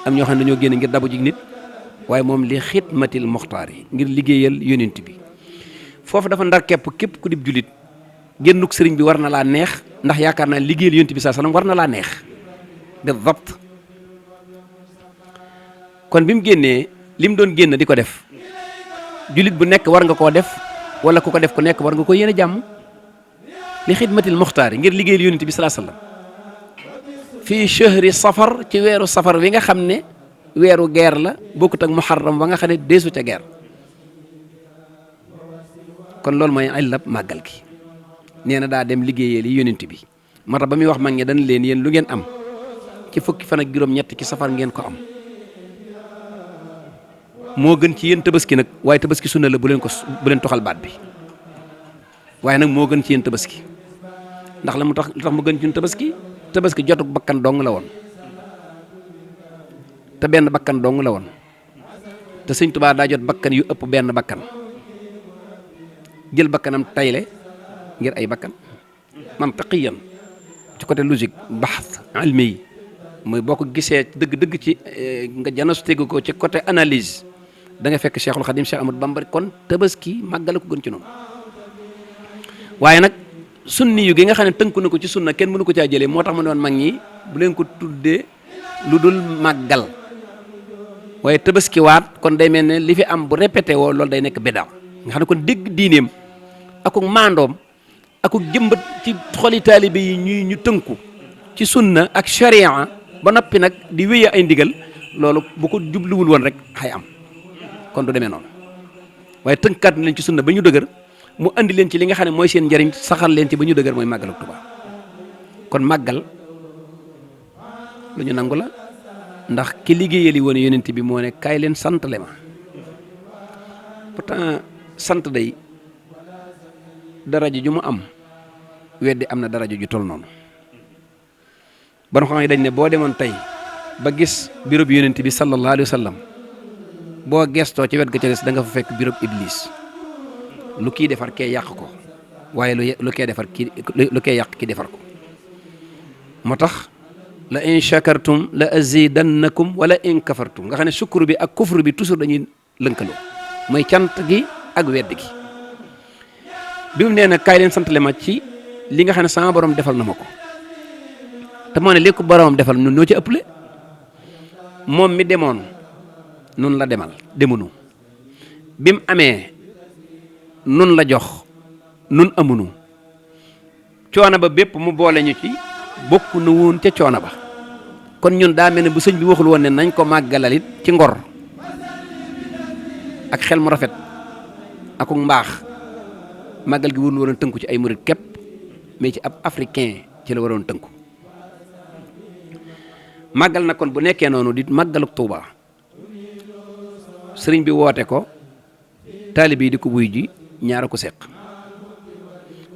am ñoo xam ne dañoo génn ngir dabu jig nit waaye moom li xidmatil muxtaar yi ngir liggéeyal yonent bi foofu dafa ndar képp ku dib jullit génnuk sëriñ bi war na laa neex ndax yaakaar naa liggéeyal yonent bi sallallahu alayhi wasallam war na laa neex de dabt kon bi mu génnee li mu doon génn di ko def jullit bu nekk war nga koo def wala ku ko def ku nekk war nga ko yéene jàmm li xidmatil muxtaar yi ngir liggéeyal yonent bi sallallahu alayhi wasallam fii shahri safar ci weeru safar wi nga xam ne weeru guerre la bokkut ak muharram ba nga xam ne deesu ca guerre kon loolu mooy illab màggal gi nee na daa dem liggéeyee li yonent bi moo tax ba muy wax mag ñi dañ leen yéen lu ngeen am ci fukki fan ak juróom-ñett ci safar ngeen ko am moo gën ci yéen tabaski nag waaye tabaski sunna la bu leen toxal baat bi waaye nag moo gën ci yéen tabaski ndax la mu tax lu tax mu gën ci yéen tabaski jotuk bakkan dong la woon te benn bakkan dong la woon te sëñ Tuubaa daa jot bakkan yu ëpp benn bakkan jël bakkanam tayle ngir ay bakkan mantaqiyan ci côté logique baxth ilmi yi mooy boo ko gisee dëgg-dëgg ci nga janasu tegu ko ci côté analyse da nga fekk Cheikhul Khadim Cheikh Ahmadou Bamba kon tabaski màggal ko gën ci noonu waaye nag sunni yu gi nga xam ne tënku na ko ci sunna kenn mënu ko caa jëlee moo tax ma ne woon mag ñi bu leen ko tuddee lu dul màggal waaye tabaski waat kon day mel ne li fi am bu répété woo loolu day nekk bédaa nga xam ne kon dégg diineem akuk maandoom akuk jëmbat ci xoli taalibe yi ñu tënku ci sunna ak sharia ba noppi nag di wéye ay ndigal loolu bu ko jubluwul woon rek xay am kon du demee noonu waaye tënkaat leen ci sunna ba ñu dëgër mu andi leen ci li nga xam ne mooy seen njariñ saxal leen ci ba ñu dëgër mooy màggal ak Tuubaa kon màggal lu ñu nangu la ndax ki liggéeyali woon yonent bi moo ne kaay leen santale ma pourtant sant day daraja ju mu am weddi am na daraja ju tol noonu bon xam ne dañ ne boo demoon tey ba gis bureau bi yonent bi sallallahu alayhi wa sallam boo gestoo ci wet ga ca des da nga fa fekk bureau iblis lu kii defar kee yàq ko waaye lu kee defar kii lu kee yàq ki defar ko moo tax la in shakartum la azidannakum wala in kafartum nga xam ne sukkur bi ak kufru bi toujours dañuy lënkaloo mooy cant gi ak wedd gi bi mu nee na kaay leen santale ma ci li nga xam ne sama borom defal na ma ko te moo ne li ko boromam defal ñun ñoo ci ëpple moom mi demoon nun la demal demunu bi mu amee nun la jox nun amunu coono ba bépp mu boole ñu ci bokk na woon ca coono ba kon ñun daa mel ne bu sëñ bi waxul woon ne nañ ko màggalalit ci ngor ak xel mu rafet ak mbaax màggal gi warul waroon tënku ci ay murit képp mais ci ab africain ci la waroon tënku màggal na kon bu nekkee noonu di màggaluk Tuuba sëriñ bi woote ko taalib yi di ko wuy ji ñaara ko seq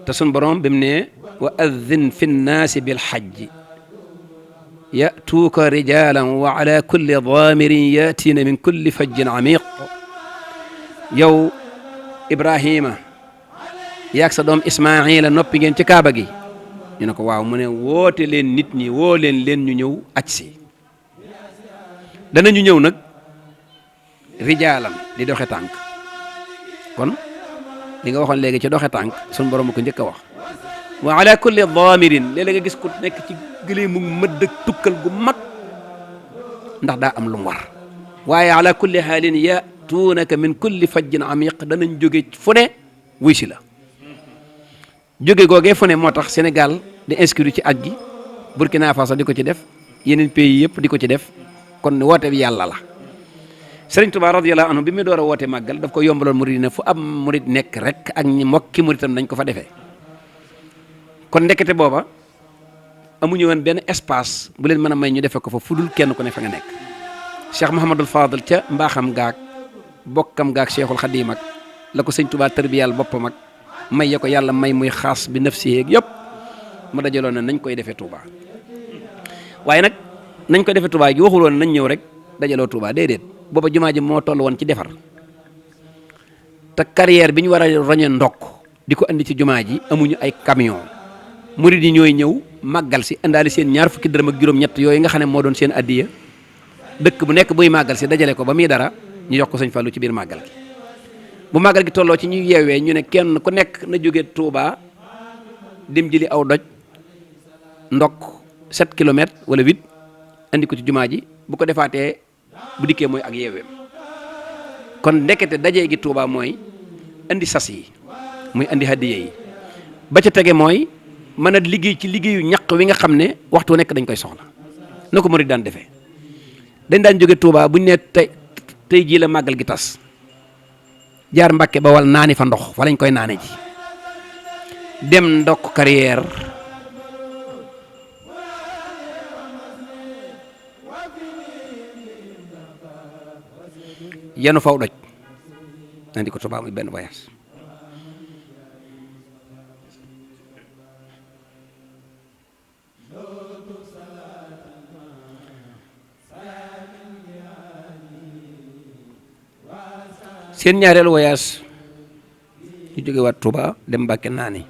te sun borom bi mu ne wa addin fi nnaasi bil hajji yatuuka rijalan wa ala kulli daamirin yatiina min kulli fajjin amiq yow Ibrahima yaag sa doom Ismaila noppi ngeen ci kaaba gi ñu ne ko waaw mu ne woote leen nit ñi woo leen ñu ñëw aj si danañu ñëw nag rijaalam di doxe tànk kon li nga waxoon léegi ci doxe tànk sun borom ko njëkk a wax wa ala kulli daamirin léeg-léeg nga gis ku nekk ci gëlee mu mëdd ak tukkal gu mag ndax daa am lu mu war waaye ala kulli haalin yatuunaka min kulli fajjin amiq danañ jóge fu ne wuy si la jóge googee fu ne moo tax Sénégal di inscrire ci aj gi Burkina Faso di ko ci def yeneen pays yëpp di ko ci def kon woote bi yàlla la Sëriñ Tuubaa radiyallahu anhu bi mu door a woote màggal daf ko yombaloon murid ne fu am murid nekk rek ak ñi mokki muritam dañ ko fa defee kon ndekete booba amuñu woon benn espace bu leen mën a may ñu defee ko fa fu dul kenn ku ne fa nga nekk Cheikh Mouhamadul Fadal ca mbaaxam gaag bokkam gaag Cheikhul Khadim ak la ko Sëriñ Tuubaa tarbiyal boppam ak may ya ko yàlla may muy xaas bi nafsi yeeg yëpp mu dajaloon na nañ koy defee Touba waaye nag nañ ko defee Touba gi waxul woon nañ ñëw rek dajaloo Touba déedéet booba jumaa ji moo toll woon ci defar te carrière bi ñu war a roñe ndokk di ko andi ci jumaa ji amuñu ay camion murid yi ñooy ñëw màggal si indaali seen ñaar fukki dërëm ak juróom-ñett yooyu nga xam ne moo doon seen addiya dëkk bu nekk buy màggal si dajale ko ba muy dara ñu jox ko Sëñ Fallu ci biir màggal gi bu màggal gi tolloo ci ñu yeewee ñu ne kenn ku nekk na jóge Touba dem jëli aw doj ndokk 7 kilomètres wala 8 andi ko ci jumaa ji bu ko defaatee bu dikkee mooy ak yeeweem kon ndekete dajee gi Touba mooy andi sas yi muy andi hadiya yi ba ca tege mooy mën a liggéey ci liggéeyu ñaq wi nga xam ne waxtu nekk dañ koy soxla na ko murid daan defee dañ daan jóge Touba buñ ne tey jii la màggal gi tas jaar Mbàkke ba wal naani fa ndox fa lañ koy naane ji dem ndokk carrière yenu faw doj andi ko Touba muy benn voyage seen ñaareelu voyage ñu jóge waat Touba dem Mbàkke naani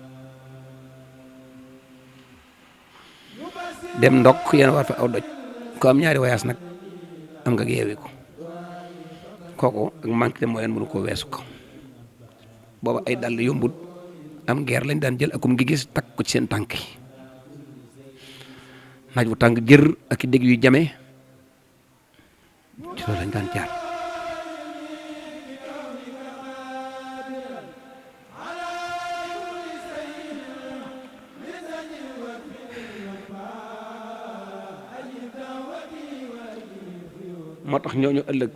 dem ndokk yéen waat fa aw doj ko am ñaari voyage nag am nga yeewi ko kooku ak manque de moyen mënu koo weesu ko booba ay dàll yombut am geer lañ daan jël akum gi gis takk ko ci seen tànk yi naaj bu tàng jër ak i dégg yu jame ci loolu lañ daan jaar moo tax ñooñu ëllëg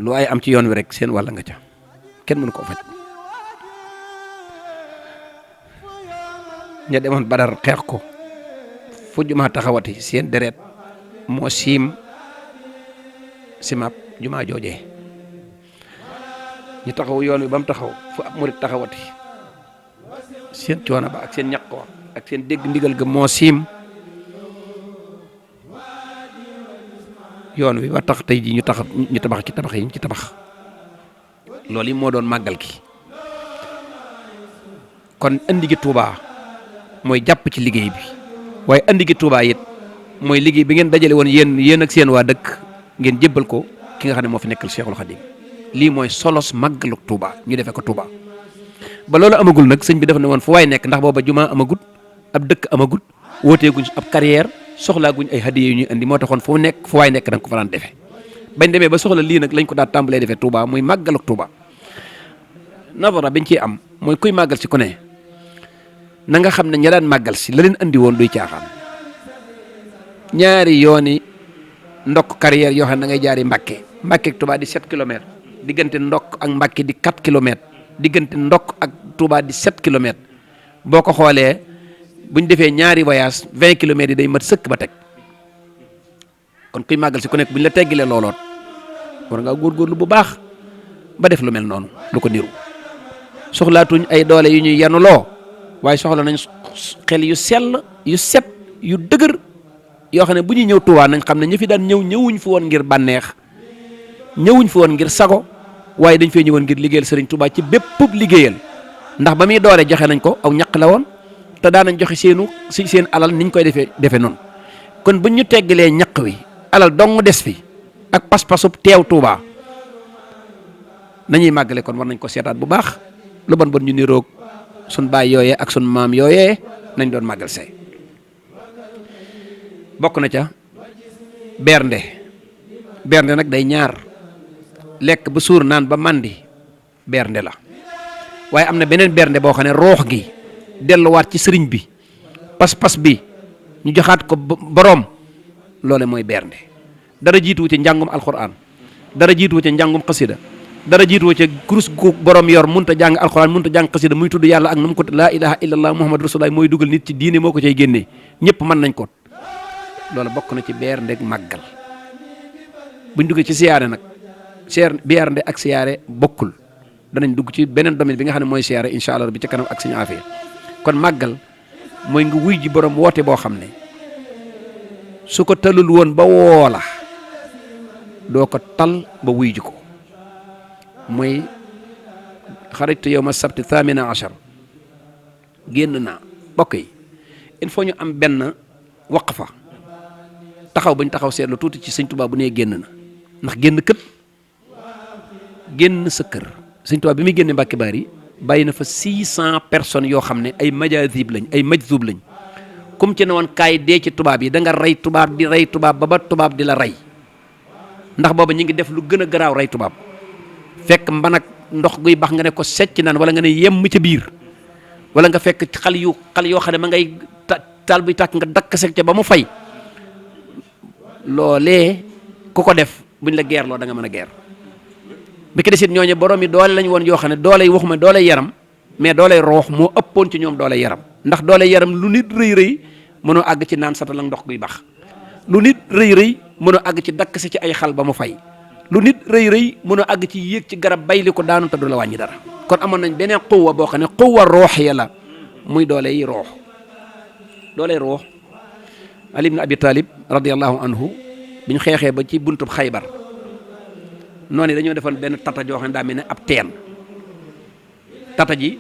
lu ay am ci yoon wi rek seen wàll nga ca kenn mënu koo faj ña demoon Badar xeex ko fu jumaa taxawati seen deret moo siim simab jumaa joojee ñu taxaw yoon wi ba mu taxaw fu ab murit taxawati seen coono ba ak seen ñaq wa ak seen dégg ndigal ga moo siim yoon wi ba tax tey ji ñu tabax ci tabax yi ñu ci tabax loolu yi moo doon màggal gi kon andi gi Touba mooy jàpp ci liggéey bi waaye andi gi Touba it mooy liggéey bi ngeen dajale woon yéen ak seen waa dëkk ngeen jébbal ko ki nga xam ne moo fi nekkal Cheikhul Khadim lii mooy solos màggalu Touba ñu defee ko Touba ba loolu amagul nag sëñ bi dafa ne woon fu waay nekk ndax booba jumaa amagut ab dëkk amagut wooteeguñ ab carrière soxlaa guñ ay hadiya yu ñuy andi moo taxoon fu nekk fu waay nekk da nga ko fa daan defee bañ demee ba soxla lii nag lañ ko daal tàmbalee defee Touba muy màggal ak Touba nadara biñ ciy am mooy kuy màggal si ku ne na nga xam ne ña daan màggal si la leen andi woon duy caaxaan. ñaari yooni ndokk carrière yoo xam ne da ngay jaari Mbàkke ak Touba di 7 kilomètres diggante ndokk ak Mbàkke di 4 kilomètres diggante ndokk ak Touba di 7 kilomètres boo ko xoolee buñ defee ñaari voyage 20 kilomètres yi day mat sëkk ba teg kon kuy màggal si ku nekk buñ la teggilee looloot war ngaa góorgóorlu bu baax ba def lu mel noonu lu ko niru soxlaatuñ ay doole yu ñuy yanuloo waaye soxla nañ xel yu sell yu set yu dëgër yoo xam ne bu ñuy ñëw Touba nañ xam ne ñi fi daan ñëwuñ fi woon ngir bànneex ñëwuñ fi woon ngir sago waaye dañ fee ñëwoon ngir liggéeyal Serigne Touba ci bépp liggéeyal ndax ba muy doore joxe nañ ko aw ñaq la woon te daan nañ joxe seen alal niñ koy defee noonu kon buñ ñu teggalee ñaq wi alal dong des fi ak pas-pasub teew Touba nañuy màggale kon war nañ ko seetaat bu baax lu bon ñu niroog sun baay yooyee ak sun maam yooyee nañ doon màggal see bokk na ca bernde nag day ñaar lekk ba suur naan ba màndi bernde la waaye am na beneen bernde boo xam ne roox gi delluwaat ci sëriñ bi pas-pas bi ñu joxaat ko boroom loole mooy bernde dara jiituwu ca njàngum alxuraan dara jiituwu ca njàngum xasida dara jiituwu ca kurus gu boroom yor munta jàng alxuraan munta jàng xasida muy tudd yàlla ak nu mu ko laa ilaha illallah muhammadu rasulullah mooy dugal nit ci diine moo ko cay génnee ñëpp mën nañ ko loolu bokk na ci bernde màggal buñ duggee ci siyaare nag bernde ak siyaare bokkul danañ dugg ci beneen domaine bi nga xam ne mooy siyaare incha allah bi ci kanam ak suñu affaire kon màggal mooy nga wuy ji borom woote boo xam ne su ko talul woon ba woola doo ko tal ba wuy ji ko mooy xarajtu yawma sabti 18 génn naa bokk yi il faut ñu am benn waqfa taxaw bañ taxaw seetlu tuuti ci sëñ Tuubaa bu nee génn na ndax génn sa kër sëñ Tuubaa bi muy génne Mbàkke Bari bàyyi na fa 600 personnes yoo xam ne ay majaazib lañ ay majzub lañ comme ci ne woon kaay dee ci tubaab yi da nga rey tubaab di rey tubaab ba tubaab di la rey ndax booba ñu ngi def lu gën a garaaw rey tubaab fekk mbanak ndox guy bax nga ne ko secc naan wala nga ne yemm ca biir wala nga fekk xal yoo xam ne ma ngay taal buy tàkk nga dakk sek ca ba mu fay loolee ku ko def buñ la geer loo da nga mën a geer bi ki desit ñooñu borom yi doole lañ woon yoo xam ne doole yi waxuma doole yaram mais doole roox moo ëppoon ci ñoom doole yaram ndax doole yaram lu nit rëy mënoo àgg ci naan satal ak ndox guy bax lu nit rëy mënoo àgg ci dakk si ci ay xal ba mu fay lu nit rëy mënoo àgg ci yéeg ci garab bay li ko daanu te du la wàññi dara kon amoon nañ beneen quwwa boo xam ne quwwa roox ya la muy doole yi roox doole roox Ali ibn Abi Talib radiyallahu anhu bi ñu xeexee ba ci buntub Xaybar noonu dañoo defoon benn tata joo xam ne daa mel ne ab teen tata ji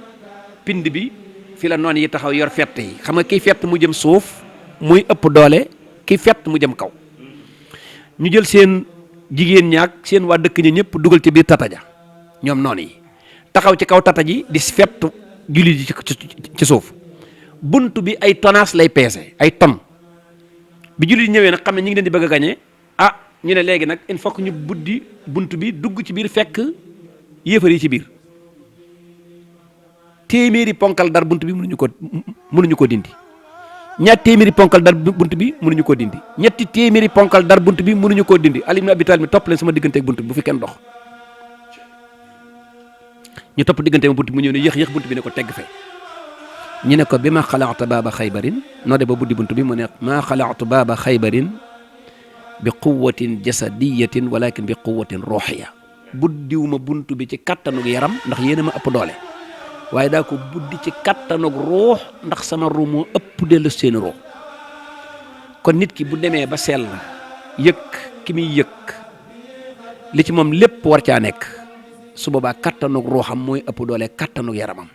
pind bi fi la noonu yi taxaw yor fett yi xam nga kiy fett mu jëm suuf muy ëpp doole kiy fett mu jëm kaw ñu jël seen jigéen ñaak seen waa dëkk ñi ñëpp dugal ci biir tata ja ñoom noonu yi taxaw ci kaw tata ji di fett jullit ji ci suuf bunt bi ay tonnage lay peese ay tonnes bi jullit ñëwee nag xam ne ñu ngi leen di bëgg a gañe ñu ne léegi nag il faut que ñu buddi bunt bi dugg ci biir fekk yéefar yi ci biir téeméeri ponkal dar bunt bi mënuñu ko dindi téeméeri ponkal dar bunt bi mënuñu ko dindi ñetti téeméeri ponkal dar bunt bi mënuñu koo dindi Ali ibn Abi Talib mi topp leen sama diggante ak bunt bi bu fi kenn dox ñu topp diggante ak bunt bi mu ñëw ne yéex bunt bi ne ko tegg fe ñu ne ko bi ma xalaata baaba xaybarin noo de ba buddi bunt bi mu ne maa xalaatu baaba xaybarin bi quwwatin jasadiyatin walakin bi quwwatin ruuxiya buddiwuma bunt bi ci kattanug yaram ndax yéena ma ëpp doole waaye daa ko buddi ci kattanug ruux ndax sama ruux moo ëpp dellu seen ruux kon nit ki bu demee ba sell yëg ki muy yëg li ci moom lépp war caa nekk su boobaa kattanug ruuxam mooy ëpp doole kattanug yaramam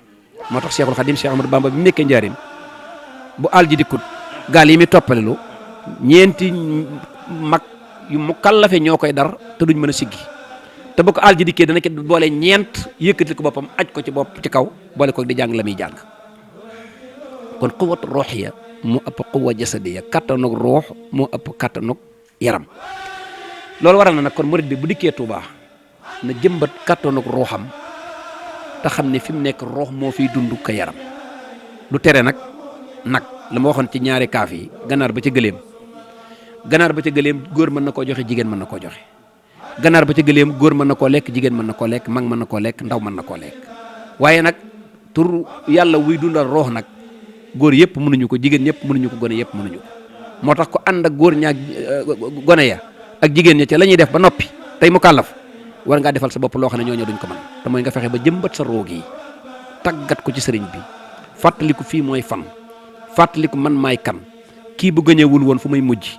moo tax Cheikhul Khadim Cheikh Ahmadou Bamba bi mu nekkee njaarim bu àll ji dikkut gaal yi mi toppalelu ñeenti mag yu mu kallafe ñoo koy dar te duñ mën a siggi te bu ko àll ji dikkee dana ci boole ñeent yëkkati ko boppam aj ko ci bopp ci kaw boole ko di jàng la muy jàng kon quwwat ruuxiya mu ëpp quwwa jasadiya kattanug ruux moo ëpp kattanug yaram loolu waral na nag kon murid bi bu dikkee Touba na jëmbat kattanug ruuxam te xam ne fi mu nekk ruux moo fiy dund ko yaram du tere nag la ma waxoon ci ñaari kaaf yi ganaar ba ca gëléem góor mën na koo joxe jigéen mën na koo joxe ganaar ba ca gëléem góor mën na koo lekk jigéen mën na koo lekk mag mën na koo lekk ndaw mën na koo lekk waaye nag tur yàlla wuy dundal roox nag góor yëpp mënuñu ko jigéen ñëpp mënuñu ko gone yëpp mënuñu ko moo tax ko ànd ak góor ñaag gone ya ak jigéen ña ca la ñuy def ba noppi tey mu kàllaf war ngaa defal sa bopp loo xam ne ñooñu duñ ko mën te mooy nga fexe ba jëmbat sa roog yi tàggat ko ci sëriñ bi fàttaliku fii mooy fan fàttaliku man maay kan kii bu gëñewul woon fu may mujj